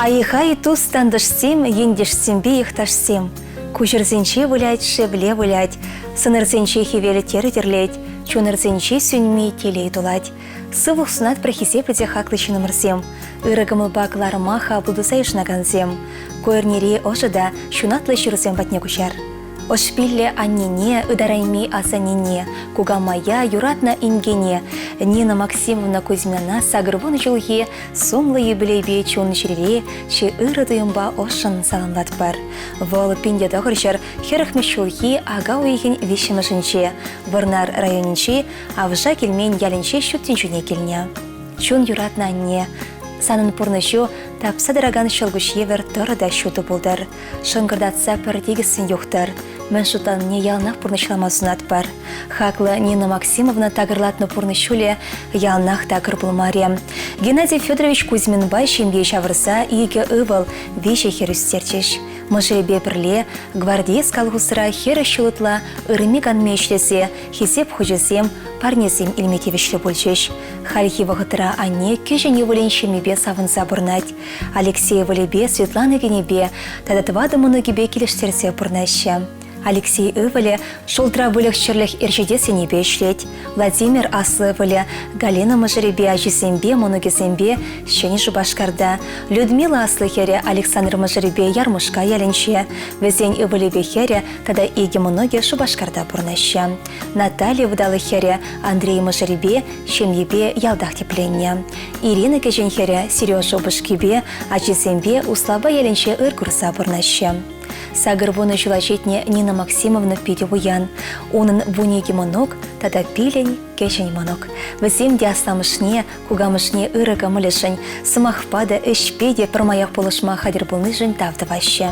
Айхай тус-тантӑшсем, ентешсемпе йӑхташсем. Куҫӑрсенче вылять, шевле вылять, сӑнӑрсенче хӗвел тӗрӗ тӗрлет, чунӑрсенче сӳнми телей тулать. Сывлӑх сунатпӑр хисеплӗ те хаклӑ ҫыннӑмӑрсем, ырӑ кӑмӑлпа кӑларӑма хапӑл туса йышӑнакансем. Ку эрнери ӑшӑ та ҫунатлӑ ҫырусем патне куҫар. Ӑшпиллӗ аннене, ытарайми асаннене, кукамая, юратнӑ инкене Нина Максимовна Кузьмина 80 ҫулхи сумлӑ юбилейпе чун-чӗрере чи ырӑ туйӑмпа ӑшшӑн саламлатпӑр. Вӑл 1940 ҫулхи ака уйӑхӗн виҫҫӗмӗшӗнче Вӑрнар районӗнчи Авша Килмен ялӗнче ҫут тӗнчене килнӗ. Чун юратнӑ анне, санӑн пурнӑҫу тапса тӑракан ҫӑлкуҫ евӗр тӑрӑ та ҫутӑ пултӑр. Шӑнкӑртатса пӗр тикӗссӗн юхтӑр. Мӗн шутланине яланах пурнӑҫлама сунатпӑр. Хаклӑ Нина Максимовна такӑрлатнӑ пурнӑҫ ҫулӗ яланах такӑр пулмарӗ. Геннадий Федорович Кузьминпа ҫемье ҫавӑрса икӗ ывӑл, виҫӗ хӗр ӳстерчӗҫ. Мӑшӑрӗпе пӗрле Гвардеец колхозра 40 ҫул ытла ырми-канми ӗҫлесе Хисеп хучӗсем, парнесем илме тивӗҫлӗ пулчӗҫ. Хальхи вӑхӑтра анне кӗҫӗн ывӑлӗн ҫемйипе савӑнса пурӑнать. Алексей ывӑлӗпе Светлана кинӗпе тата тӑватӑ мӑнукӗпе килӗштерсе пурӑнаҫҫӗ. Алексей ывӑлӗ шултра выльӑх-чӗрлӗх ӗрчетес енӗпе ӗҫлет. Владимир аслӑ ывӑлӗ Галина мӑшӑрӗпе ачисемпе, мӑнукӗсемпе Ҫӗнӗ Шупашкарта, Людмила аслӑ хӗрӗ Александр мӑшӑрӗпе Ярмушка ялӗнче, вӗсен ывӑлӗпе хӗрӗ тата икӗ мӑнукӗ Шупашкарта пурӑнаҫҫӗ. Наталья вӑталӑх хӗрӗ Андрей мӑшӑрӗпе ҫемйипе ялтах тӗпленнӗ. Ирина кӗҫӗн хӗрӗ Сережа упӑшкипе, ачисемпе Услапа ялӗнче ыр курса пурӑнаҫҫӗ. 80 ҫула ҫитнӗ Нина Максимовна питӗ пуян. Унӑн 12 мӑнук тата пилӗн кӗҫӗн мӑнук. Вӗсем те асламӑшне, кукамӑшне ырӑ кӑмӑлӗшӗн, сӑмахпа та, ӗҫпе те пӗрмаях пулӑшма хатӗр пулнишӗн тав тӑваҫҫӗ.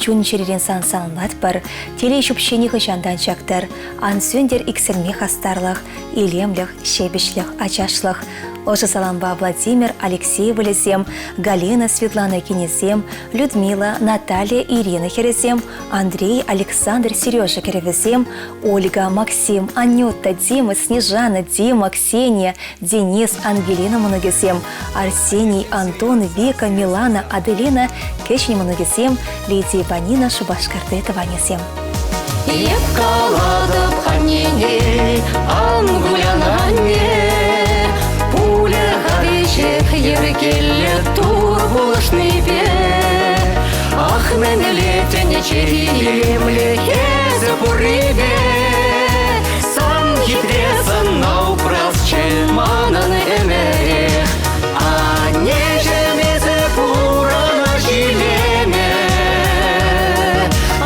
Чун-чӗререн сан саламлатпӑр, телей ҫӳпҫи нихӑҫан та ан чактӑр, ан сӳнтер иксӗлми хастарлӑх, илемлӗх, ҫепӗҫлӗх, ачашлӑх. Ӑшӑ салампа Владимир, Алексей ывӑлӗсем, Галина, Светлана кинӗсем, Людмила, Наталья, Ирина хӗрӗсем, Андрей, Александр, Сережа кӗрӗвӗсем, Ольга, Максим, Анюта, Дима, Снежана, Дима, Ксения, Денис, Ангелина мӑнукӗсем, Арсений, Антон, Вика, Милана, Аделина кӗҫӗн мӑнукӗсем, Лидия Панина Шупашкарти тӑванӗсем. Эп калатӑп аннене, ан кулян анне, пулӗ-ха веҫех йӗркеллӗ Тур пулӑшнипе. Ах, мӗнле тӗнче илемлӗ эсӗ пуррипе, Сан хитре сӑнна упрасчӗ манӑн ӗмӗрех. Аннеҫӗм, эсӗ пурӑна ҫилеме.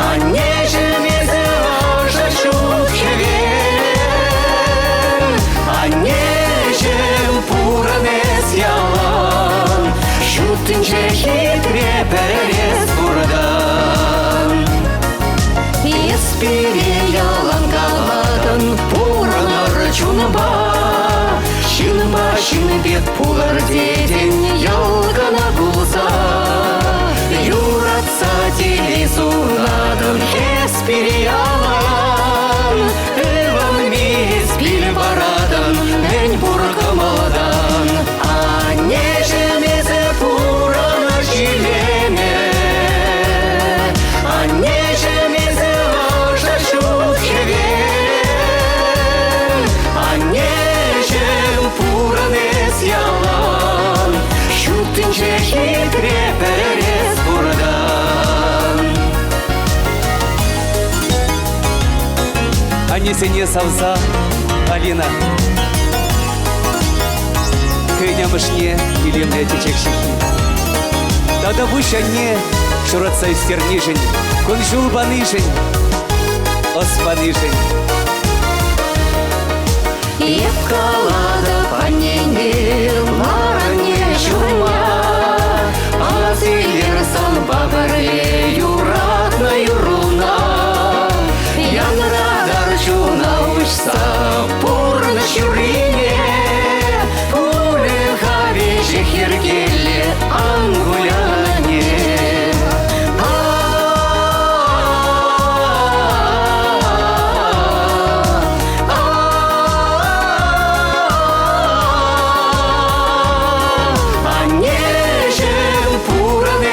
Аннеҫӗм, эсӗ ӑшӑ ҫут хӗвел. Аннеҫӗм, пурӑн эс ялан. Ҫут тӗнче хитре пӗрес пуртан. Эс пире ялан калатӑн, пурӑнӑр чунпа. Ҫынпа ҫын пек пулӑр тетӗн, йӑл кӑна пулса. Юратса телей сунатӑн, эс пире ялан. Ывӑнми эс пил паратӑн, мӗн пур кӑмӑлтан. Аннеҫӗм, эсӗ пурӑнӑҫ илеме. Аннеҫӗм, эсӗ ӑшӑ ҫут хӗвел. Аннеҫӗм, пурӑн эс ялан. Ҫут тӗнче хитре пӗрес пуртан. Аннесене савса, Алина. Хӑйӗн амӑшне илемлӗ чечек ҫыххи. Тата пуҫ анне шуратса ӳстернишӗн, кун-ҫул панишӗн, ӑс панишӗн. Эп калатӑп аннене, мар анне ҫума, Асилер санпа пӗрле юратнӑ юрруна. Янратар чуна уҫса пурнӑҫ юррине, Пулӗ-ха веҫех йӗркеллӗ, ан кулян анне. Аннеҫӗм, пурӑн.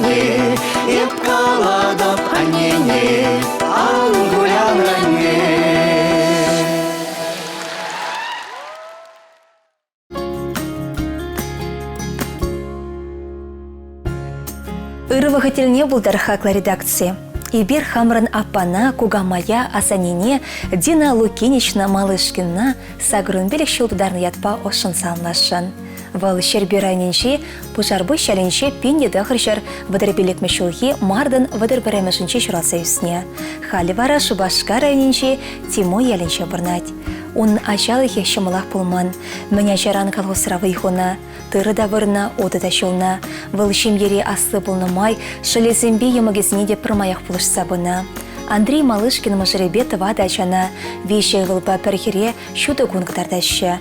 анне, эп калатӑп аннене, ан кулян анне. Ырӑ вӑхӑт тӗлне пултӑр хаклӑ редакци. Эпир хамӑрӑн аппана, кукамая, асаннене Дина Лукинична Малышкина 85 ҫул тутарнӑ ятпа ӑшшӑн саламласшӑн. Вӑл Ҫӗрпӳ районӗнчи Пушарпуҫ ялӗнче 1935 ҫулхи мартӑн 31-мӗшӗнче ҫуралса ӳснӗ. Халӗ вара Шупашкар районӗнчи Тимой ялӗнче пурӑнать. Унӑн ачалӑхӗ ҫӑмӑлах пулман. Мӗн ачаран колхозра вӑй хунӑ. Тырӑ та вырнӑ, утӑ та ҫулнӑ. Вӑл ҫемьере аслӑ пулнӑ май шӑллӗсемпе йӑмӑкӗсене те пӗрмаях пулӑшса пынӑ. Андрей Малышкин мӑшӑрӗпе тӑватӑ ачана, виҫӗ ывӑлпа пӗр хӗре ҫутӑ кун кӑтартаҫҫӗ.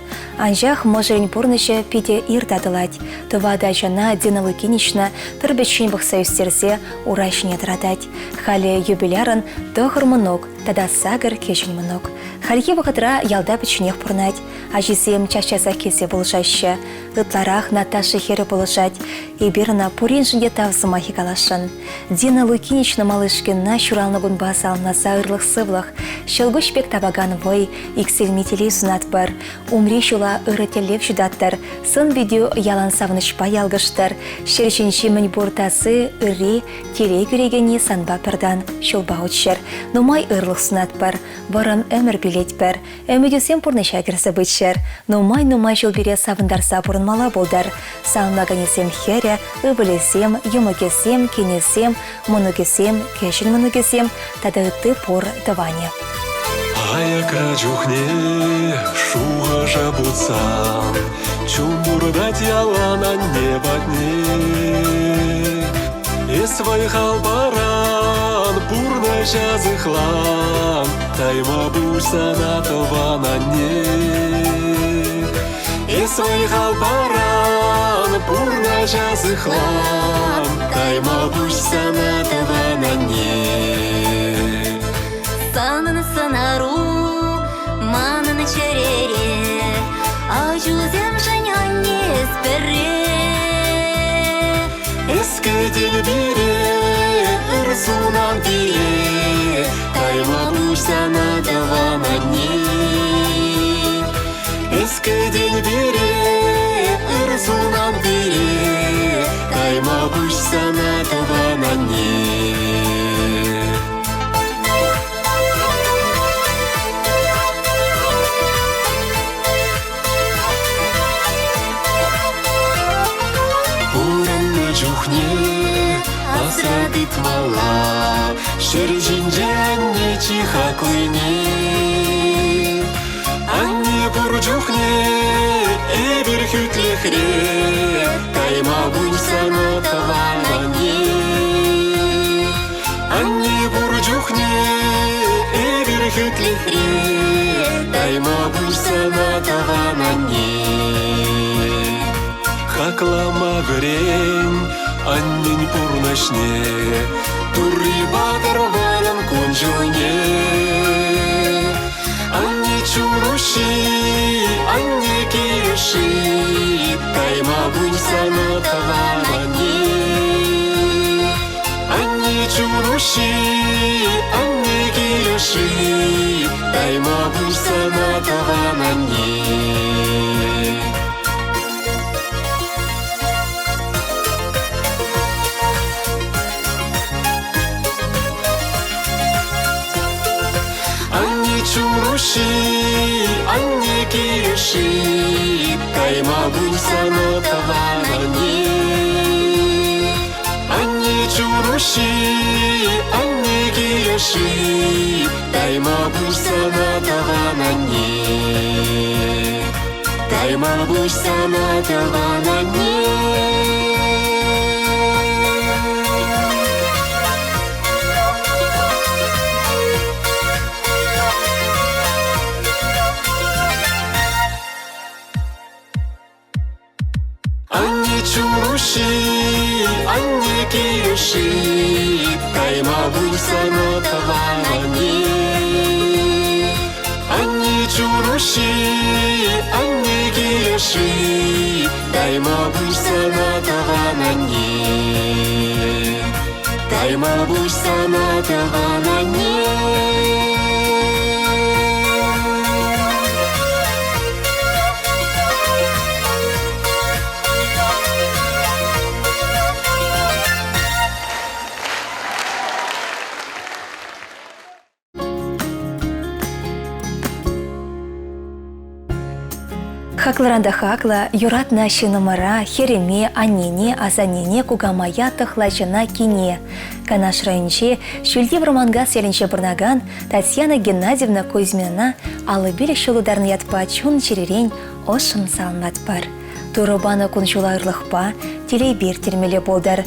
Анчах мӑшӑрӗн пурнӑҫӗ питӗ ир татӑлать. Тӑватӑ ачана Дина Лукинична пӗр-пӗччен пӑхса ӳстерсе ура ҫине тӑратать. Халӗ юбилярӑн тӑхӑр мӑнук тата сакӑр кӗҫӗн мӑнук. Хальхи вӑхӑтра ялта пӗчченех пурӑнать. Ачисем час-часах килсе пулӑшаҫҫӗ. Ытларах Наташа хӗрӗ пулӑшать. Эпир ӑна пуриншӗн те тав сӑмахӗ каласшӑн. Дина Лукинична Малышкина ҫуралнӑ кунпа саламласа ырлӑх-сывлӑх, ҫӑлкуҫ пек тапакан вӑй, иксӗлми телей сунатпӑр. Умри ҫула ырӑ тӗллев ҫутаттӑр, сӑн-питӳ ялан савӑнӑҫпа ялкӑштӑр. Ҫӗр ҫинчи мӗнпур таси, ырри, телей кӳрекенни санпа пӗртан ҫулпа утчӑр. Нумай ырлӑх сунатпӑр, вӑрӑм ӗмӗр пилетпӗр. Ӗмӗтӳсем пурнӑҫа кӗрсе пыччӑр, нумай-нумай ҫул пире савӑнтарса пурӑнмалла пултӑр. Саламлаканӗсем хӗрӗ, ывӑлӗсем, йӑмӑкӗсем, кинӗсем, мӑнукӗсем, кӗҫӗн мӑнукӗсем тата ытти пур тӑванӗ. Аякра чухне шухӑша путсан чун туртать ялан анне патне. Эс вӑй-хал паран, пурнӑҫа сыхлан, тайма пуҫ сана тӑван анне. Эс вӑй-хал паран, пурнӑҫа сыхлан, тайма пуҫ сана тӑван анне. Санӑн сӑнару манӑн чӗрере, Ачусемшӗн анне эс пӗрре. Эс кӗтен пире, ыр сунан пире, Тайма пуҫ сана тӑван анне. Эс кӗтен пире, ыр сунан пире, Тайма пуҫ сана тӑван анне. Пурӑннӑ чухне асра тытмалла ҫӗр ҫинче анне чи хаклине. Анне пур чухне эпир хӳтлӗхре, кайма пуҫ сана тӑван анне. Анне пур чухне эпир хӳтлӗхре, тайма пуҫ сана тӑван анне. Хаклама вӗрен аннен пурнӑҫне, Турри патӑр вӑрӑм кун-ҫулне. Анне чун-уҫҫи, анне килӗши, тайма пуҫ сана тӑван анне. Анне чун-уҫҫи, анне килӗши, тайма пуҫ сана тӑван анне. Анне чун-уҫҫи, анне килӗши, тайма пуҫ сана тӑван анне. Анне чун-уҫҫи, анне килӗши, тайма пуҫ сана тӑван анне. Тайма пуҫ сана тӑван анне. Анне чун-уҫҫи, анне килӗши, тайма пуҫ сана тӑван анне. Анне чун-уҫҫи, анне килӗши, тайма пуҫ сана тӑван анне. Тайма пуҫ сана, тӑван анне. Хаклӑран та хаклӑ, юратнӑ ҫыннӑмӑра, хӗрӗме, аннене, асаннене, кукамая, тӑхлачӑна, кине. Канаш районӗнчи Ҫӳлти Вӑрманкас ялӗнче пурӑнакан Татьяна Геннадьевна Кузьмина 55 ҫул тутарнӑ ятпа чун-чӗререн ӑшшӑн саламлатпӑр. Турӑ панӑ кун-ҫула ырлӑхпа, телейпе ирттермелле пултӑр.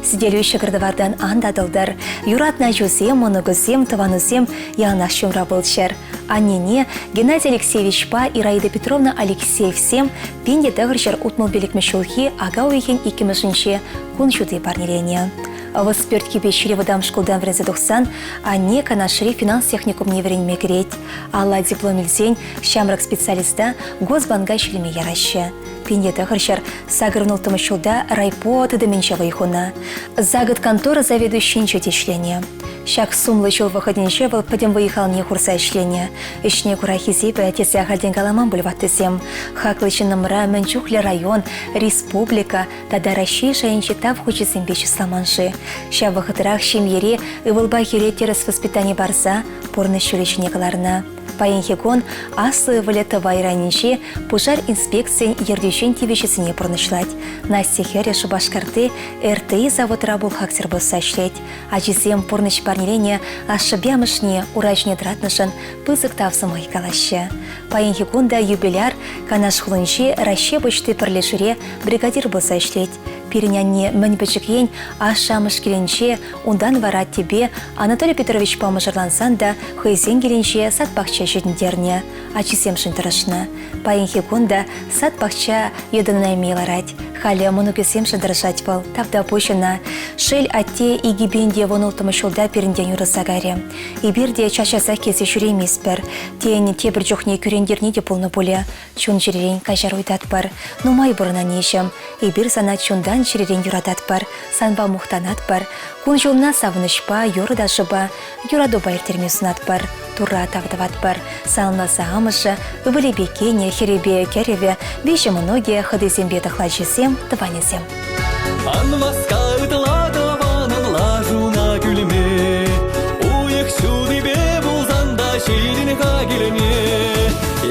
Сӗтелӳ ҫӑкӑр-тӑвартан ан татӑлтӑр. Юратнӑ ачусем, мӑнукусем, тӑванусем яланах ҫумра пулччӑр. Аннене Геннадий Алексеевичпа Ираида Петровна Алексеевсем 1965 ҫулхи ака уйӑхӗн иккӗмӗшӗнче кун ҫути парнеленӗ. Ӑвӑспӳрт Кипеҫри вӑтам шкултан вӗренсе тухсан анне Канашри финанс техникумне вӗренме кӗрет. Алла диплом илсен ҫамрӑк специалиста Госбанка ӗҫлеме яраҫҫӗ. 1986 ҫулта райпо тытӑмӗнче вӑй хунӑ. Загот контора заведующинче те ӗҫленӗ. Ҫак сумлӑ ҫул вӑхӑтӗнче вӑл пӗтӗм вӑй-халне хурса ӗҫленӗ. Ӗҫне кура хисепӗ тесе ахальтен каламан пуль ваттисем. Хаклӑ ҫыннӑмра мӗн чухлӗ район, республика тата Раҫҫей шайӗнчи тав хучӗсемпе чысламан-ши? Ҫав вӑхӑтрах ҫемьере ывӑлпа хӗре тӗрӗс воспитани парса пурнӑҫ ҫулӗ ҫине кӑларнӑ. Паянхи кун аслӑ ывӑлӗ Тӑвай районӗнчи пушар инспекцийӗн ертӳҫин тивӗҫӗсене пурнӑҫлать. Настя хӗрӗ Шупашкарти РТИ заводра бухгалтер пулса ӗҫлет. Ачисем пурнӑҫ парнеленӗ ашшӗпе амӑшне ура ҫине тӑратнӑшӑн пысӑк тав сӑмахӗ калаҫҫӗ. Паянхи кун та юбиляр Канаш хулинчи Раҫҫей почти пӗрлешӳре бригадир пулса ӗҫлет. Пирӗн анне мӗн пӗчӗкрен ашшӗ-амӑш килӗнче, унтан вара аттепе Анатолий Петровичпа мӑшӑрлансан та хӑйсен килӗнче сад-пахча ҫитӗнтернӗ, ачисемшӗн тӑрӑшнӑ. Паянхи кун та сад-пахча йӑтӑнайми ларать. Халӗ мӑнукӗсемшӗн тӑрӑшать вӑл, тавтапуҫ ӑна. Шел, атте 2016 ҫулта пирӗнтен уйрӑлса кайрӗ. Эпир те час-часах килсе ҫӳрейместпӗр. Тен, тепӗр чухне кӳрентерни те пулнӑ пулӗ. Чун-чӗререн каҫару ыйтатпӑр. Нумай пурӑнан Эпир сана чунтан-чӗререн юрататпӑр, санпа мухтанатпӑр. Кун-ҫулна савӑнӑҫпа, юрӑ-ташӑпа, юратупа ирттерме сунатпӑр. Турра тав тӑватпӑр. Саламласа амӑшӗ, ывӑлӗпе кинӗ, хӗрӗпе кӗрӗвӗ, виҫӗ мӑнукӗ, хӑтисемпе тӑхлачисем, тӑванӗсем. Ан васка ытла тӑванӑн лашуна кӳлме. Уйӑх ҫутипе пулсан та ҫитӗн-ха килме.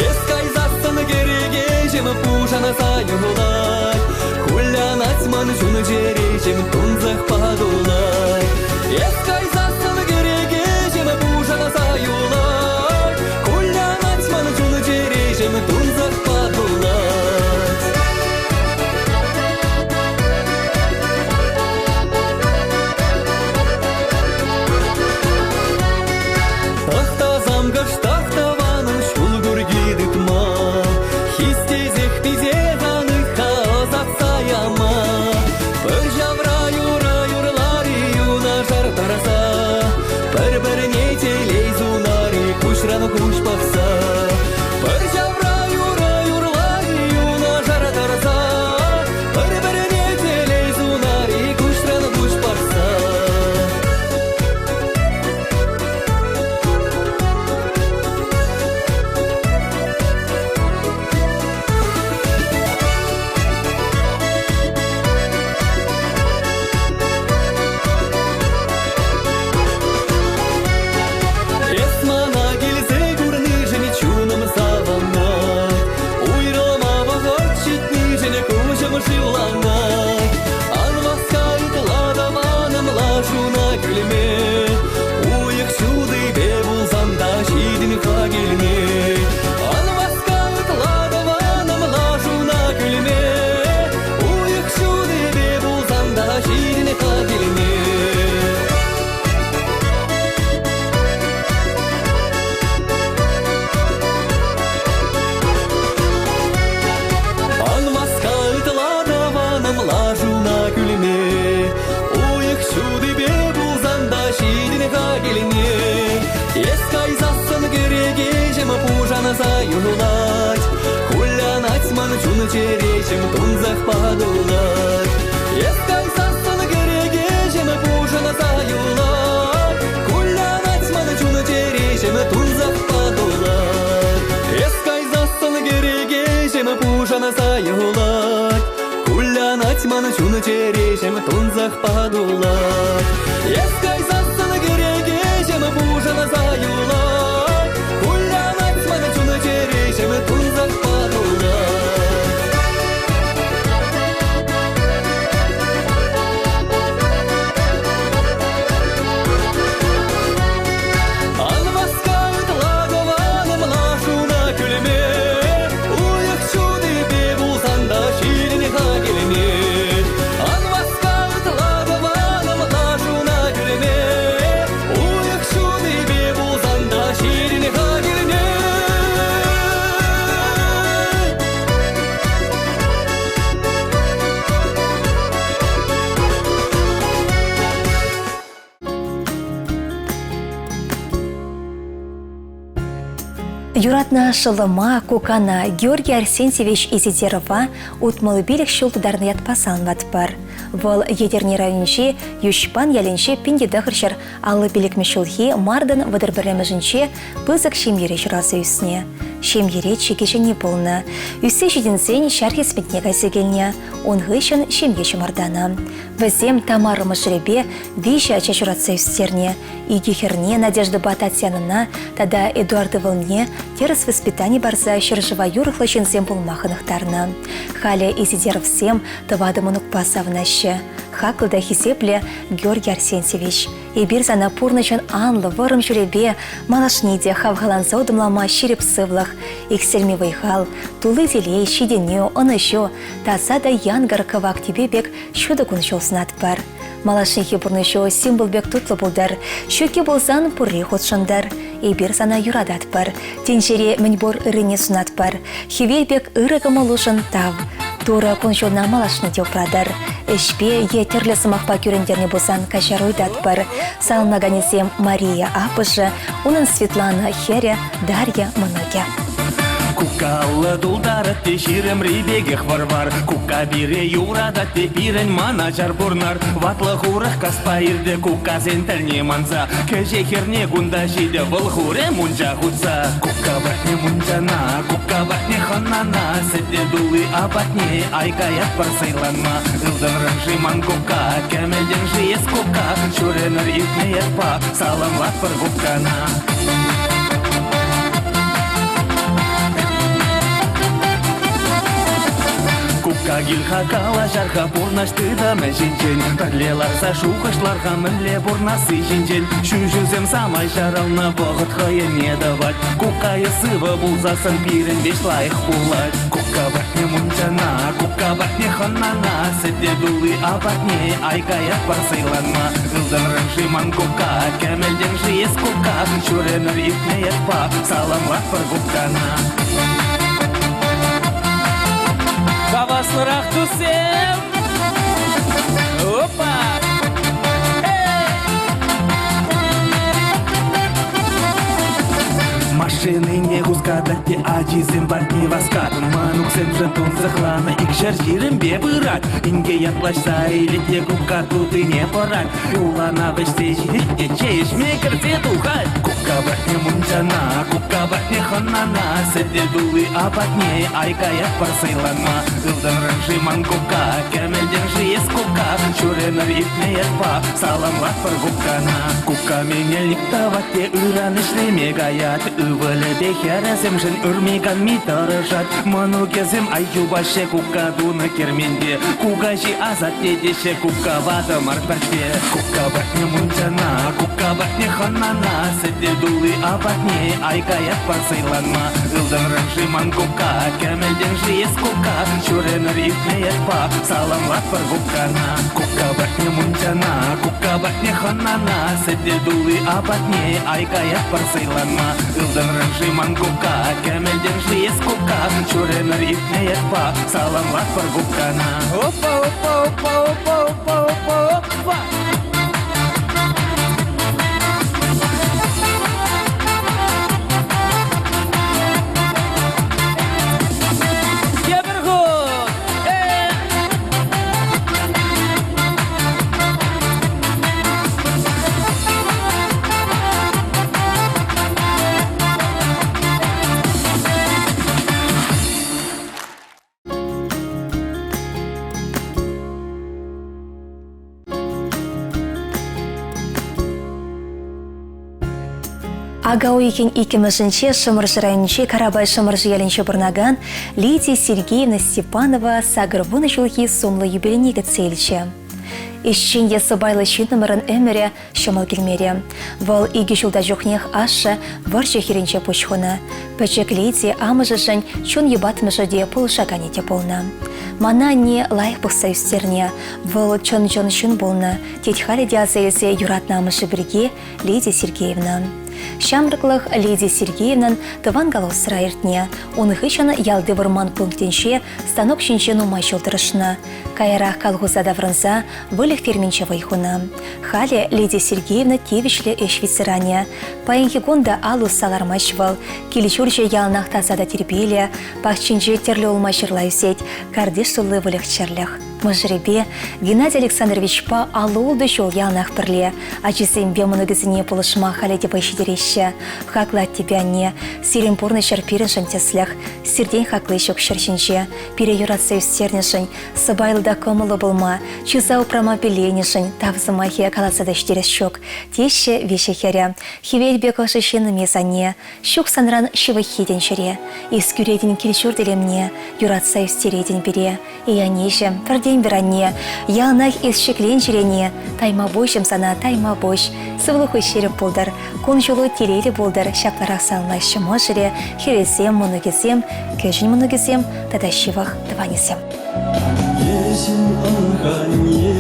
Эс кайсассӑн кӗрекеҫӗм пушанса юлать. Кулянать ман чун-чӗреҫӗм тунсӑхпа тулать. Эс кайсассӑн кӗрекеҫӗм пушанса юлать. Кулянать ман чун-чӗреҫӗм тунсӑхпа тулать. Тӑхтасам кӑштах тӑванӑм ҫул курки тытма, Хистесех писе ан ӑсатса яма. Пӗр ҫавра юрӑ юрлар-и юнашар тӑрса, Пӗр-пӗрне телей сунар-и куҫран куҫ пӑхса. Пӗр ҫавра юрӑ юрлар-и юнашар тӑрса, Пӗр-пӗрне телей сунар-и куҫран куҫ пӑхса. Эс мана килсе курнишӗн чунӑм савӑнать, Уйрӑлма вӑхӑт ҫитнишӗн куҫӑм шывланать. Ан васка ытла тӑванӑм лашуна кӳлме, Уйӑх ҫутипе пулсан та ҫитӗн-ха килме. Ан васка ытла тӑванӑм лашуна кӳлме, Уйӑх ҫутипе пулсан та ҫитӗн-ха килме. Ан васка ытла тӑванӑм лашуна кӳлме, Уйӑх ҫутипе пулсан та ҫитӗн-ха килне. Эс кайсассӑн кӗрекеҫӗм пушанса юлать, Кулянать ман чун-чӗреҫӗм тунсӑхпа тулать. Эс кайсассӑн кӗрекеҫӗм пушанса юлать. тунсӑхпа тулать. Эс кайсассӑн кӗрекеҫӗм пушанса юлать. Кулянать ман чун-чӗреҫӗм тунсӑхпа тулать. Ан васка ытла тӑванӑм лашуна кӳлме, Уйӑх ҫутипе пулсан та ҫитӗн-ха килме. Ан васка ытла тӑванӑм лашуна кӳлме, Уйӑх ҫутипе пулсан та ҫитӗн-ха килме. Юратнӑ шӑллӑма, кукана Георгий Арсентьевич Изидерова 65 ҫул тутарнӑ ятпа саламлатпӑр. Вӑл Етӗрне районӗнчи Юҫпан ялӗнче 1955 ҫулхи мартӑн 31-мӗшӗнче пысӑк ҫемьере ҫуралса ӳснӗ. Ҫемьере чи кӗҫӗнни пулнӑ. Ӳссе ҫитӗнсен ҫар хӗсметне кайса килнӗ. Ун хыҫҫӑн ҫемье чӑмӑртанӑ. Вӗсем Тамара мӑшӑрӗпе виҫӗ ача ҫуратса ӳстернӗ. Икӗ хӗрне Надеждӑпа Татьянӑна тата Эдуард ывӑлне тӗрӗс воспитани парса ҫӗршыва юрӑхлӑ ҫынсем пулма хӑнӑхтарнӑ. Халӗ Изидеровсем тӑватӑ мӑнукпа савӑнаҫҫӗ. Хаклӑ та хисеплӗ Георгий Арсентьевич, эпир сана пурнӑҫӑн анлӑ, вӑрӑм ҫулӗпе малашне те хавхаланса утӑмлама ҫирӗп сывлӑх, иксӗлми вӑй-хал, тулли телей, ҫитӗнӳ, ӑнӑҫу, таса та янкӑр кӑвак тӳпе пек ҫутӑ кун-ҫул сӑнатпӑр. Малашнехи пурнӑҫу символ пек тутлӑ пултӑр. Ҫукки пулсан пурри хутшӑнтӑр. Эпир сана юрататпӑр. Тӗнчере мӗнпур ыррине сунатпӑр. Хӗвел пек ырӑ кӑмӑлушӑн тав. Турӑ кун-ҫулна малашне те упратӑр. Ӗҫпе е тӗрлӗ сӑмахпа кӳрентернӗ пулсан каҫару ыйтатпӑр. Саламлаканӗсем Мария аппӑшӗ, унӑн Светлана хӗрӗ, Дарья мӑнукӗ. Кукаллӑ тултарать те ҫирӗмри пекех вӑр-вар. Кукка пире юратать те пирӗн ман ачар пурнар. Ватлӑх урӑх каспа иртӗ куккасен тӗлне манса. Кӗҫех хӗрне кунта ҫитӗ вӑл хурӗ мунча хутса. Кукка патне мунчана, кукка патне хӑнана, сӗтел тулли апатне ай каятпӑр сӑйланма. Ылтӑнран-ши ман кукка, кӗмӗлтен-ши эс кукка, ҫур ӗмӗр иртнӗ ятпа саламлатпӑр куккана. Кукка кил-ха калаҫар-ха пурнӑҫ тытӑмӗ ҫинчен. Пӗрле ларса шухӑшлар-ха мӗнле пурнасси ҫинчен. Ҫӳҫӳсем самай ҫаралнӑ вӑхӑт хӑйӗнне тӑвать. Куккайӗ сывӑ пулсассӑн пирӗн веҫ лайӑх пулать. Кукка патне мунчана, кукка патне хӑнана, сӗтел тулли апатне ай каятпӑр сӑйланма. Ылтӑнран-ши ман кукка, кӗмӗлтен-ши эс кукка, ҫур ӗмӗр иртнӗ ятпа саламлатпӑр куккана. Хаваслӑрах туссем! Опа! Машинине хускатать те ачисем патне васкат. Мӑнуксемшӗн тунсӑхланӑ икшер ҫирӗмпе пырать. Инке ятлаҫса илет те кукка тутине пӑрать. Улана вӗҫсе ҫитет те чей ӗҫме кӗрсе тухать. Кукка патне мунчана, кукка патне хӑнана, сӗтел тулли апатне ай каятпӑр сӑйланма. Ылтӑнран-ши ман кукка, кӗмӗлтен-ши эс кукка, ҫур ӗмӗр иртнӗ ятпа саламлатпӑр куккана. Кукка менелник тӑвать те ыран ӗҫлеме каять, ывӑлӗпе хӗрӗсемшӗн ырми-канми тӑрӑшать. Мӑнукӗсем ай чупаҫҫӗ кукка тунӑ керменте, кукаҫи асатте теҫҫӗ кукка ватӑ мар пӗртте. Кукка патне мунчана, кукка патне хӑнана, сӗтел тулли апатне ай каятпӑр сӑйланма. Ылтӑнран-ши ман кукка, кӗмӗлтен-ши эс кукка, ҫур ӗмӗр иртнӗ ятпа саламлатпӑр куккана. Кукка патне мунчана, кукка патне хӑнана, сӗтел тулли апатне ай каятпӑр сӑйланма. Ылтӑнран-ши ман кукка, кӗмӗлтен-ши эс кукка, ҫур ӗмӗр иртнӗ ятпа саламлатпӑр куккана. Опа, опа, опа, опа, опа, опа, опа! Тепӗр хут! Э! Ака уйӑхӗн иккӗмӗшӗнче Шӑмӑршӑ районӗнчи Карапай Шӑмӑршӑ ялӗнче пурӑнакан Лидия Сергеевна Степанова 80 ҫулхи сумлӑ юбилейне кӗтсе илчӗ. Ӗҫчен те сӑпайлӑ ҫыннӑмӑрӑн ӗмӗрӗ ҫӑмӑл килмерӗ. Вӑл икӗ ҫулта чухнех ашшӗ вӑрҫӑ хирӗнче пуҫ хунӑ. Пӗчӗк Лидия амӑшӗшӗн чун йӑпатмӑшӗ те пулӑшаканӗ те пулнӑ. Мана анне лайӑх пӑхса ӳстернӗ. Вӑл чӑн-чӑн ҫын пулнӑ, тет халӗ те аса илсе юратнӑ амӑшӗ пирки Лидия Сергеевна. Ҫамрӑклӑх Лидия Сергеевнӑн тӑван колхозра иртнӗ. Ун хыҫҫӑн ялти вӑрман пунктӗнче станок ҫинче нумай ҫул тӑрӑшнӑ. Каярах колхоза таврӑнса выльӑх ферминче вӑй хунӑ. Халӗ Лидия Сергеевна тивӗҫлӗ ӗҫ ветеранӗ. Паянхи кун та ал усса лармасть вӑл. Кил-ҫурчӗ яланах таса та тирпейлӗ, пахчинче тӗрлӗ улма-ҫырла ӳсет, картиш тулли выльӑх-чӗрлӗх. Мӑшӑрӗпе Геннадий Александровичпа 56 ҫул яланах пӗрле. Ачисемпе мӑнукӗсене пулӑшма халӗ те вӑй ҫитереҫҫӗ. Хаклӑ аттепе анне, сирӗн пурнӑҫӑр пирӗншӗн тӗслӗх. Сиртен хакли ҫук ҫӗр ҫинче. Пире юратса ӳстернӗшӗн, сӑпайлӑ та кӑмӑллӑ пулма, чыса упрама пилленӗшӗн тав сӑмахӗ каласа та ҫитерес ҫук, теҫҫӗ виҫӗ хӗрӗ. Хӗвел пек ӑшӑ ҫыннӑм эс, анне. Ҫук санран ҫывӑххи тӗнчере. Эс кӳретӗн кил-ҫурт илемне, юратса ӳстеретӗн пире. Эй, аннеҫӗм, пӗртен-пӗр анне, яланах эс ҫӗклен чӗрене. Тайма пуҫӑм сана, тайма пуҫ. Сывлӑху ҫирӗп пултӑр, кун-ҫулу телейлӗ пултӑр, ҫапларах саламлаҫҫӗ мӑшӑрӗ, хӗрӗсем, мӑнукӗсем, кӗҫӗн мӑнукӗсем тата ҫывӑх тӑванӗсем. Аннеҫӗм, ах, анне,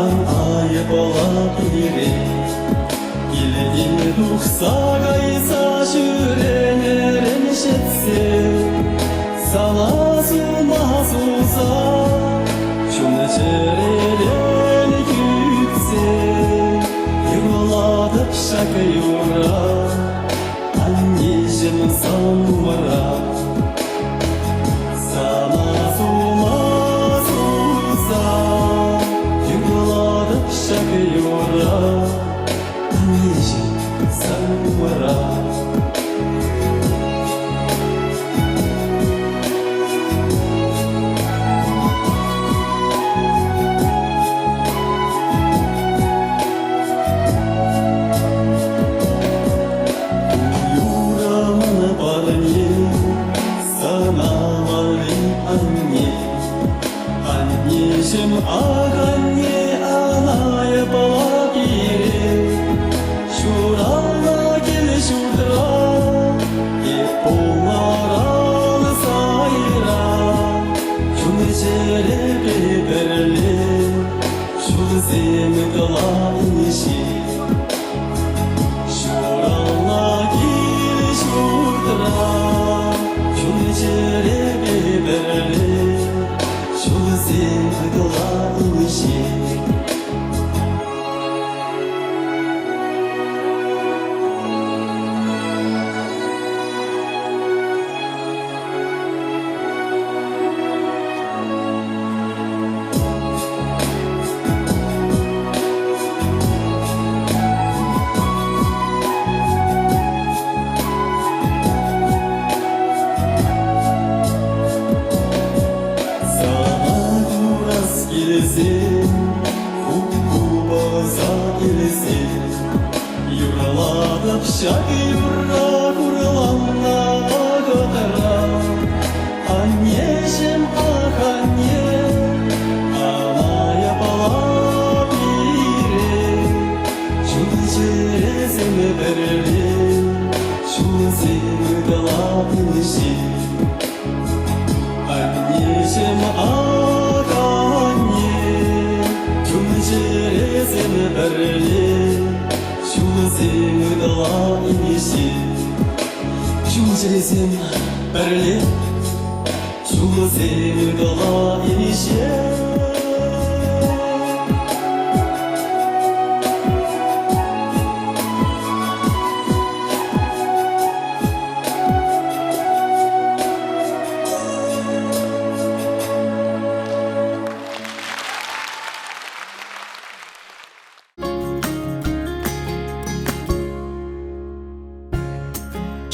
ан айӑпла пире. Килтен тухса кайса ҫӳренӗрен ҫӗтсе Сана сума суса чун-чӗререн кӳтсе Юрлатӑп ҫак юрра, аннеҫӗм сан умра. Сана сума суса юрлатӑп ҫак юрра, аннеҫӗм сан умра. Юраман парне сана валли анне. Аннеҫӗм, ах, анне, ана пала пире. Ҫуралнӑ кил-ҫуртра эп пулнӑран сайра. Чун-чӗрепе пӗрле ҫулсем кӑларнӑ-ши? Ҫуралнӑ кил-ҫуртра чун-чӗрепе пӗрле ҫулсем кӑларнӑ-ши? Сана курас килсен, Хуп-хупӑса килсен, Юрлатӑп ҫак юрра хурланнӑ вӑхӑтра. Аннеҫӗм, ах, анне, ана япала пире. Чун-чӗресем пӗрле, чунсем ыталанӑ-ши? Аннеҫӗм, ах, анне, чун-чӗресем пӗрле, ҫулсем ытла инҫе. Чун-чӗресем пӗрле, ҫулсем ытла инҫе.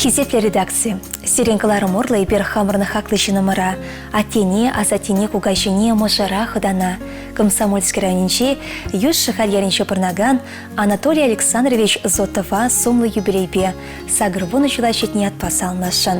Хисеплӗ редакци, сирӗн кӑларӑм урлӑ эпир хамӑрӑн хаклӑ ҫыннӑмӑра, аттене, асаттене, кукаҫине, мӑшӑра, хӑтана. Комсомольски районӗнчи Йӳҫ Шӑхаль ялӗнче пурӑнакан Анатолий Александрович Зотова сумлӑ юбилейпе 80 ҫула ҫитнӗ ятпа саламласшӑн.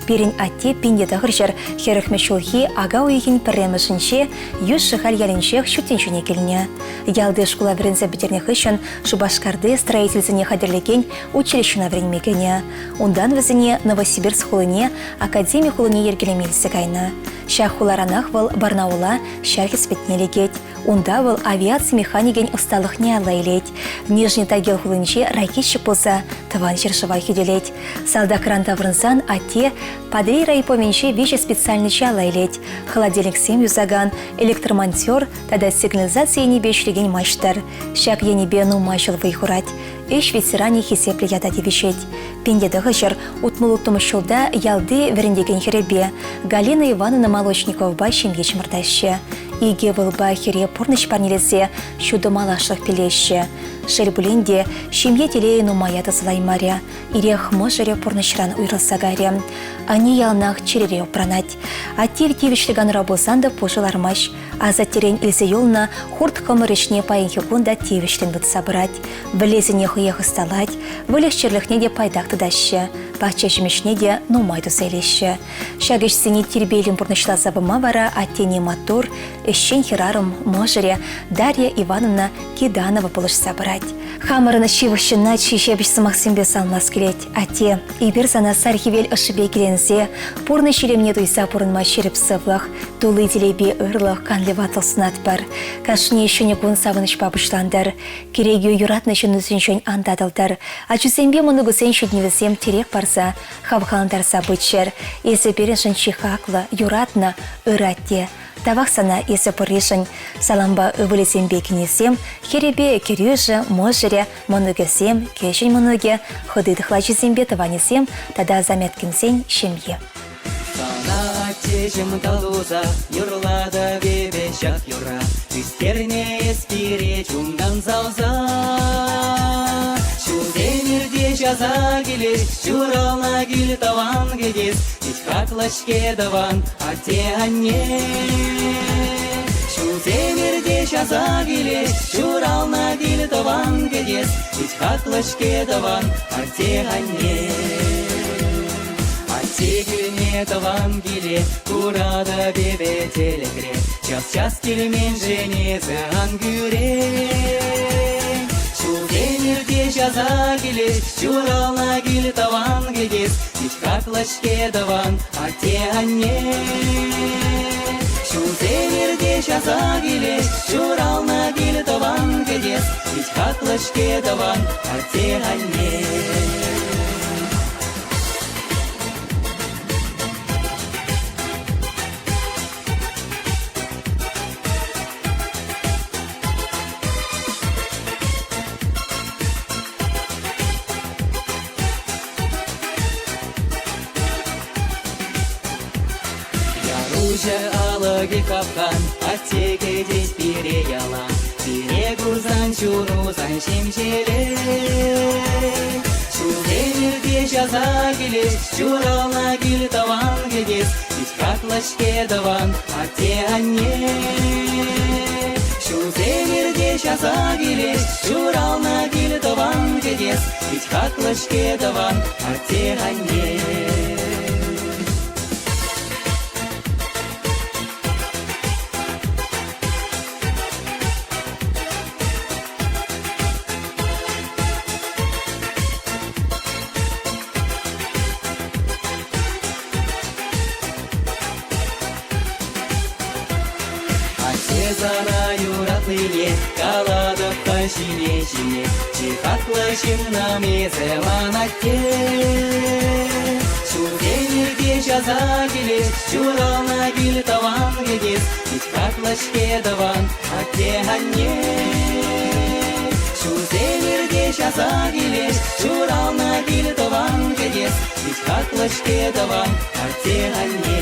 Пирӗн атте 1900 хӗрӗхмӗш ҫулхи ака уйӑхӗн пӗрремӗшӗнче Йӳҫ Шӑхаль ялӗнчех ҫут тӗнчене килнӗ. Ялти шкула вӗренсе пӗтернӗ хыҫҫӑн Шупашкарти строительсене хатӗрлекен училищӑна вӗренме кӗнӗ. Унтан вӗсене Новосибирск хулине академи хулине йӗркелеме илсе кайнӑ. Ҫак хуларанах вӑл Барнаула ҫар хӗсметне лекет. Унта вӑл авиаци механикӗн ӑсталӑхне алла илет. Нижний Тагил хулинче ракетчик пулса тӑван ҫӗршыва хӳтӗлет. Салтакран таврӑнсан атте Патӑрьел райповӗнче виҫӗ специальноҫа алла илет. Холодильниксем юсакан, электромонтер тата сигнализаци енӗпе ӗҫлекен маҫтӑр. Ҫак енӗпе нумай ҫул вӑй хурать. Ӗҫ ветеранӗ хисеплӗ ята тивӗҫет. 1966 ҫулта ялти вӗрентекен хӗрӗпе Галина Ивановна Молочниковӑпа ҫемье чӑмӑртаҫҫӗ. Икӗ ывӑлпа хӗре пурнӑҫ парнелесе ҫутӑ малашлӑх пиллеҫҫӗ. Шел пулин те, ҫемье телейӗ нумая тӑсӑлаймарӗ. Ирех мӑшӑрӗ пурнӑҫран уйрӑлса кайрӗ. Ани яланах чӗрере упранать. Атте тивӗҫлӗ канура пулсан та пушӑ лармасть. Асаттерен илсе юлнӑ хурт-хӑмӑр ӗҫне паянхи кун та тивӗҫлӗн тытса пырать. Вӗллесене хӑех ӑсталать, выльӑх-чӗрлӗхне те пайтах тытаҫҫӗ, пахча ҫимӗҫне те нумай туса илеҫҫӗ. Ҫак ӗҫсене тирпейлӗн пурнӑҫласа пыма вара аттене маттур, ӗҫчен хӗрарӑм мӑшӑрӗ Дарья Ивановна Киданова пулӑшса пырать. Хамӑрӑн ҫывӑх ҫынна чи ҫепӗҫ сӑмахсемпе саламлас килет. Атте, эпир сана сар хӗвел ӑшшипе киленсе, пурнӑҫ илемне туйса пурӑнма ҫирӗп сывлӑх, тулли телейпе ырлӑх, канлӗ ватлӑх сунатпӑр. Кашни ҫӗнӗ кун савӑнӑҫпа пуҫлантӑр. Кӗрекӳ юратнӑ ҫыннусенчен ан татӑлтӑр. Ачусемпе мӑнукусен ҫитӗнӗвӗсем тӗрек парса, хавхалантарса пыччӑр. Эсӗ пирӗншӗн чи хаклӑ, юратнӑ, ырӑ атте. Тавах сана эсӗ пурришӗн. Салампа ывӑлӗсемпе кинӗсем, хӗрӗпе кӗрӳшӗ, мӑшӑрӗ, мӑнукӗсем, кӗҫӗн мӑнукӗ, хӑти-тӑхлачисемпе тӑванӗсем тата Замяткинсен ҫемйи. Сана аттеҫӗм калуса юрлатӑп эпӗ ҫак юрра. Ӳстернӗ эс пире чунтан савса. Ҫулсем иртеҫ аса килет, ҫуралнӑ кил тӑван кӗтес. Пит хаклӑ-ҫке тӑван атте-анне. Ҫулсем иртеҫ аса килет, ҫуралнӑ кил тӑван кӗтес. Пит хаклӑ-ҫке тӑван атте-анне. Атте килне тӑван киле куратӑп эпӗ тӗлӗкре. Час-час килменшӗн эсӗ ан кӳрен. Ҫулсем иртеҫ аса килет, ҫуралнӑ кил тӑван кӗтес. Пит хаклӑ-ҫке тӑван атте-анне. Ҫулсем иртеҫ аса килет, ҫуралнӑ кил тӑван кӗтес. Пит хаклӑ-ҫке тӑван атте-анне. Яруҫӑ алӑкӗ капкан, атте кӗтет пире ялан. Пире курсан чуну сан ҫемҫелет. Ҫулсем иртеҫ аса килет, ҫуралнӑ кил тӑван кӗтес. Пит хаклӑ-ҫке тӑван атте-анне. Ҫулсем иртеҫ аса килет, ҫуралнӑ кил тӑван кӗтес. Пит хаклӑ-ҫке тӑван атте-анне. Атте сана юратнине калатӑп та ҫине-ҫине. Чи хаклӑ ҫыннӑм эсӗ ман атте. Ҫулсем иртеҫ аса килет, ҫуралнӑ кил тӑван кӗтес. Пит хаклӑ-ҫке тӑван атте-анне. Ҫулсем иртеҫ аса килет, ҫуралнӑ кил тӑван кӗтес. Пит хаклӑ-ҫке тӑван атте-анне.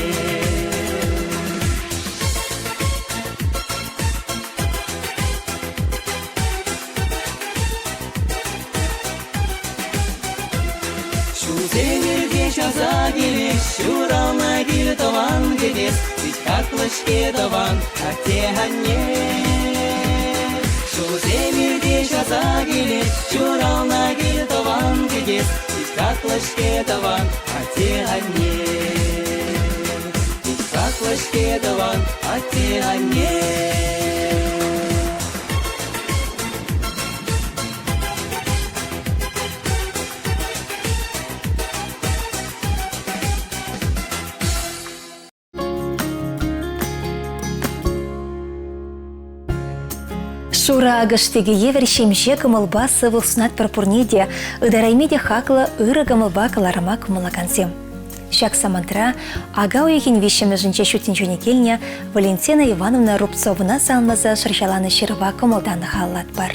Ҫулсем иртеҫ аса килет, ҫуралнӑ кил тӑван кӗтес. Пит хаклӑ-ҫке тӑван атте-анне. Ҫулсем иртеҫ аса килет, ҫуралнӑ кил тӑван кӗтес, Пит хаклӑ-ҫке тӑван атте-анне. Пит хаклӑ-ҫке тӑван атте-анне. Шурӑ акӑш тӗкӗ евӗр ҫемҫе кӑмӑлпа сывлӑх сунатпӑр пурне те, ытарайми те хаклӑ ырӑ кӑмӑлпа кӑларӑма кӑмӑллакансем. Ҫак самантра ака уйӑхӗн виҫҫӗмӗшӗнче ҫут тӗнчене килнӗ Валентина Ивановна Рубцовӑна саламласа шӑрҫаланӑ ҫырӑва кӑмӑлтан халаллатпӑр.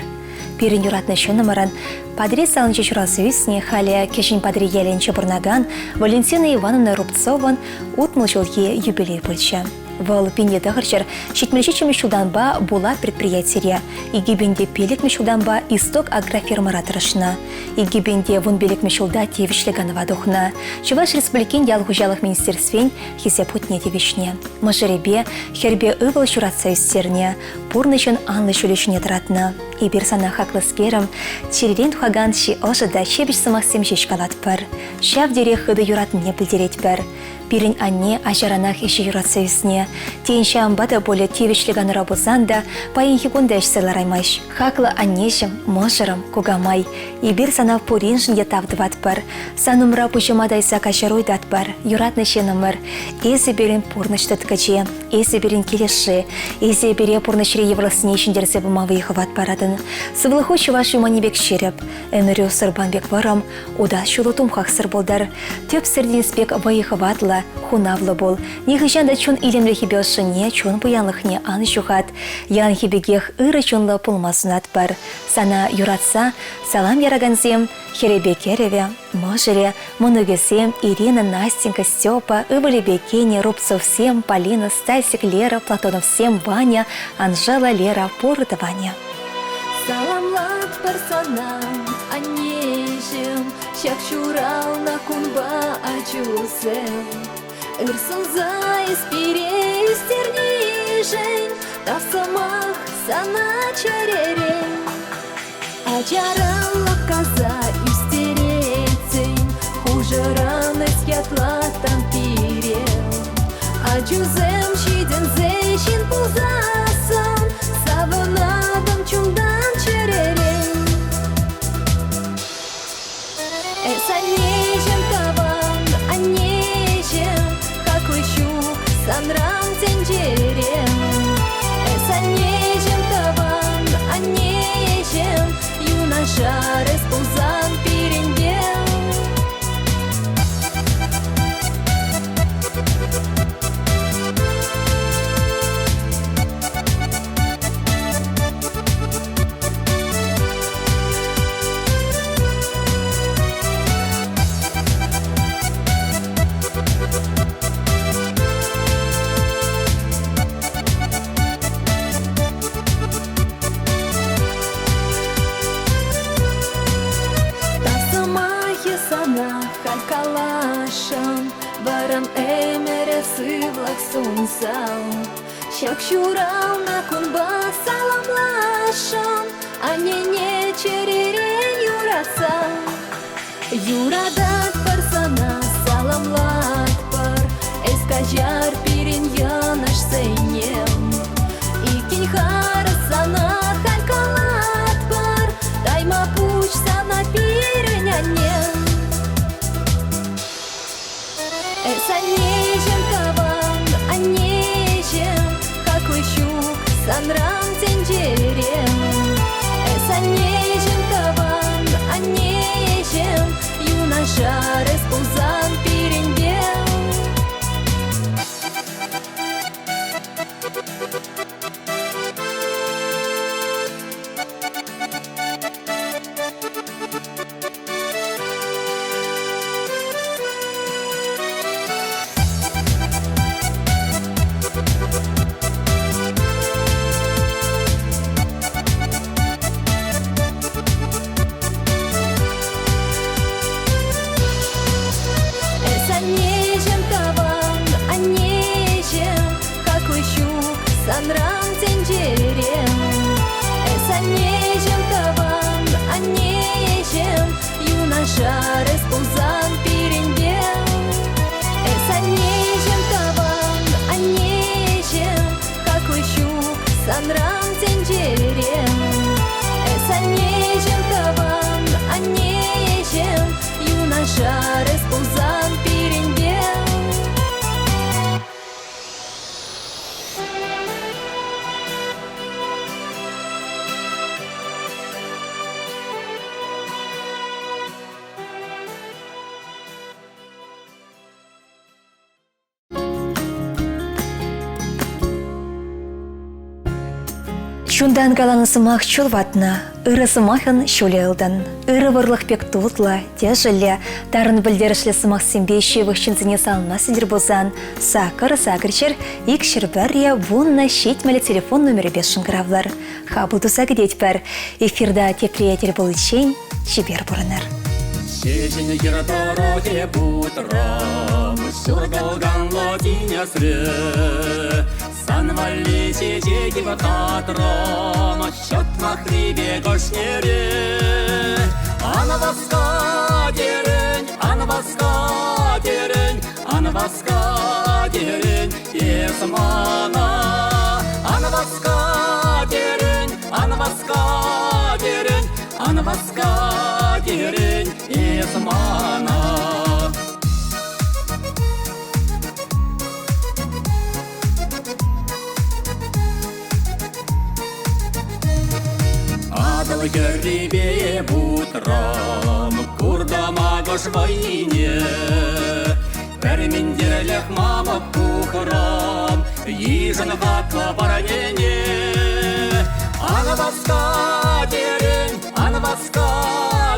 Пирӗн юратнӑ ҫыннӑмӑрӑн Патӑрьел салинче ҫуралса ӳснӗ, халӗ Кӗҫӗн Патӑрьелӗнче пурӑнакан Валентина Ивановна Рубцовӑн 60 ҫулхи юбилей пулчӗ. Вӑл 1977 ҫултанпа Булат предприятире, 2005 ҫултанпа Исток агрофирмӑра тӑрӑшнӑ. 2015 ҫулта тивӗҫлӗ канӑва тухнӑ. Чӑваш Республикин ял хуҫалӑх министерствин Хисеп хутне тивӗҫнӗ. Мӑшӑрӗпе хӗрпе ывӑл ҫуратса ӳстернӗ, пурнӑҫӑн анлӑ ҫулӗ ҫине тӑратнӑ. Эпир сана хаклӑскерӗм, чӗререн тухакан чи ӑшӑ та ҫепӗҫ сӑмахсем ҫеҫ калатпӑр. Ҫав тери хытӑ юратнине пӗлтеретпӗр. Пирӗн анне ачаранах ӗҫе юратса ӳснӗ. Тен, ҫавӑнпа та пулӗ тивӗҫлӗ канура пулсан та паянхи кун та ӗҫсӗр лараймасть. Хаклӑ аннеҫӗм, мӑшӑрӑм, кукамай, эпир сана пуриншӗн те тав тӑватпӑр. Сан умра пуҫӑма тайса каҫару ыйтатпӑр. Юратнӑ ҫыннӑмӑр, эсӗ пирӗн пурнӑҫ тыткӑчи, эсӗ пирӗн килӗшӳ, эсӗ пире пурнӑҫри йывӑрлӑхсене ҫӗнтерсе пыма вӑй-хӑват паратӑн. Сывлӑху чӑваш юманӗ пек ҫирӗп, ӗмӗрӳ сурпан пек вӑрӑм, утас ҫулу тумхахсӑр пултӑр. Тӗпсӗр тинӗс пек вӑй-хӑватлӑ, хунавлӑ пул. Нихӑҫан та чун илемлӗхӗпе ӑшшине, чун пуянлӑхне ан ҫухат. Яланхи пекех ырӑ чунлӑ пулма сунатпӑр. Сана юратса салам яракансем хӗрӗпе кӗрӗвӗ, мӑшӑрӗ, мӑнукӗсем Ирина, Настенька, Степа, ывӑлӗпе кинӗ, Рубцовсем, Полина, Стасик, Лера, Платоновсем, Ваня, Анжела, Лера, пур тӑванӗ. Саламлатпӑр сана, аннеҫӗм, ҫак ҫуралнӑ кунпа ачусем. Ыр сунса эс пире ӳстернишӗн тав сӑмах сана чӗререн. Ачаран лӑпкаса ӳстеретсен, хушӑран эс ятлаттан пире. Ачусем ҫитӗнсе ҫын пулсассӑн, савӑнатӑн чунтан чӗререн. Эс аннеҫӗм тӑван, аннеҫӗм, хаклӑ ҫук санран тӗнчере. Эс аннеҫӗм тӑван, аннеҫӗм, юнашар эс пулсан пирӗнпе. Тав сӑмахӗ сана халь каласшӑн, вӑрӑм ӗмӗре сывлӑх сунсан. Ҫак ҫуралнӑ кунпа саламласшӑн, аннене чӗререн юратса. Юрататпӑр сана, саламлатпӑр, эс каҫар пирӗн йӑнӑшсене. Иккӗн харӑс сана халь калатпӑр, тайма пуҫ сана пирӗн анне. Эс аннеҫӗм тӑван, аннеҫӗм, хаклӑ ҫук санран тӗнчере. Эс аннеҫӗм тӑван, аннеҫӗм, юнашар эс пулсан пирӗнпе. Чунтан каланӑ сӑмах чул ватнӑ, ырӑ сӑмахӑн ҫулӗ ылтӑн. Ырӑ вӑрлӑх пек тутлӑ, тӗшӗллӗ, тарӑн пӗлтерӗшлӗ сӑмахсемпе ҫывӑх ҫынсене саламлас тетӗр пулсан сакӑр сакӑрҫӗр икҫӗр пӗрре 10 70 телефон номерӗпе шӑнкӑравлӑр. Хапӑл туса кӗтетпӗр. Эфирта тепре тӗл пуличчен чипер пурӑнӑр. Ҫеҫен хир тӑрӑхӗ путрӑм, ҫуркӑлканлӑ тинӗсре. Сан валли чечек татрӑм, ҫӑтмахри пек ӑшнере. Ан васка терӗн, ан васка терӗн, ан васка терӗн, эс мана. Ан васка терӗн, ан васка терӗн, ан васка терӗн, эс мана. Атӑл хӗррипе путрӑм, куртӑм акӑш вӑйне. Пӗр минтерлӗх мамӑк пухрӑм, йышӑн хаклӑ парнене. Ан васка терӗн, ан васка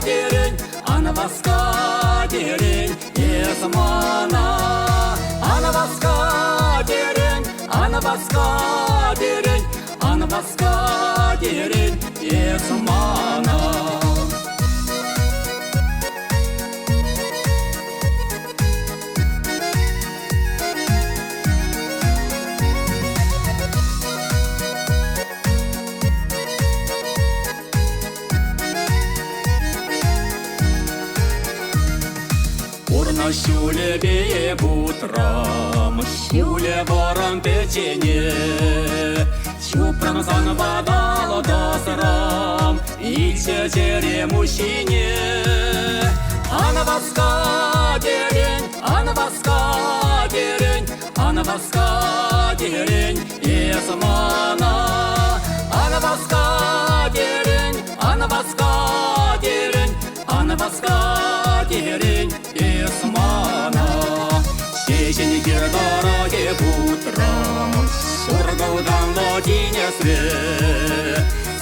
терӗн, ан васка терӗн, эс мана. Ан васка терӗн, ан васка терӗн, ан васка терӗн, эс мана. Пурнӑҫ ҫулӗпе путрӑм, ҫулӗ вӑрӑм пӗччене. Чупрӑм санпа тӑсрӑм, илчӗ чӗрем уҫҫине. Ан васка терӗн, ан васка терӗн, ан васка терӗн, эс мана. Ан васка терӗн, ан васка терӗн, ан васка терӗн, эс мана. Ҫеҫен хир тӑрӑхӗ путрӑм, ҫуркӑлканлӑ тинӗсре.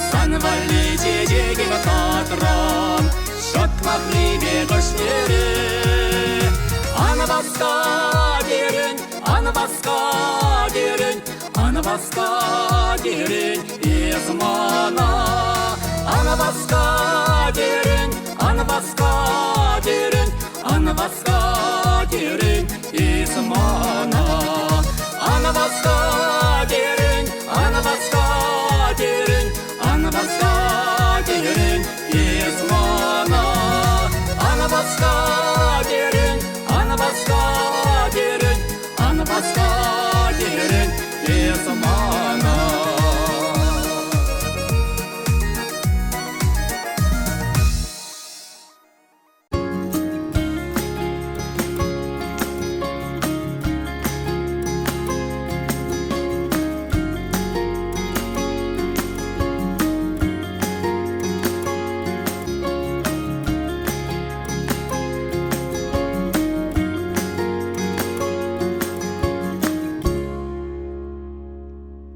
Сан валли чечекӗм татрӑм, ҫӑтмахри пек ӑшнере. Ан васка терӗн, ан васка терӗн, ан васка терӗн, эс мана. Ан васка терӗн, ан васка терӗн, ан васка терӗн, эс мана. Ан васка.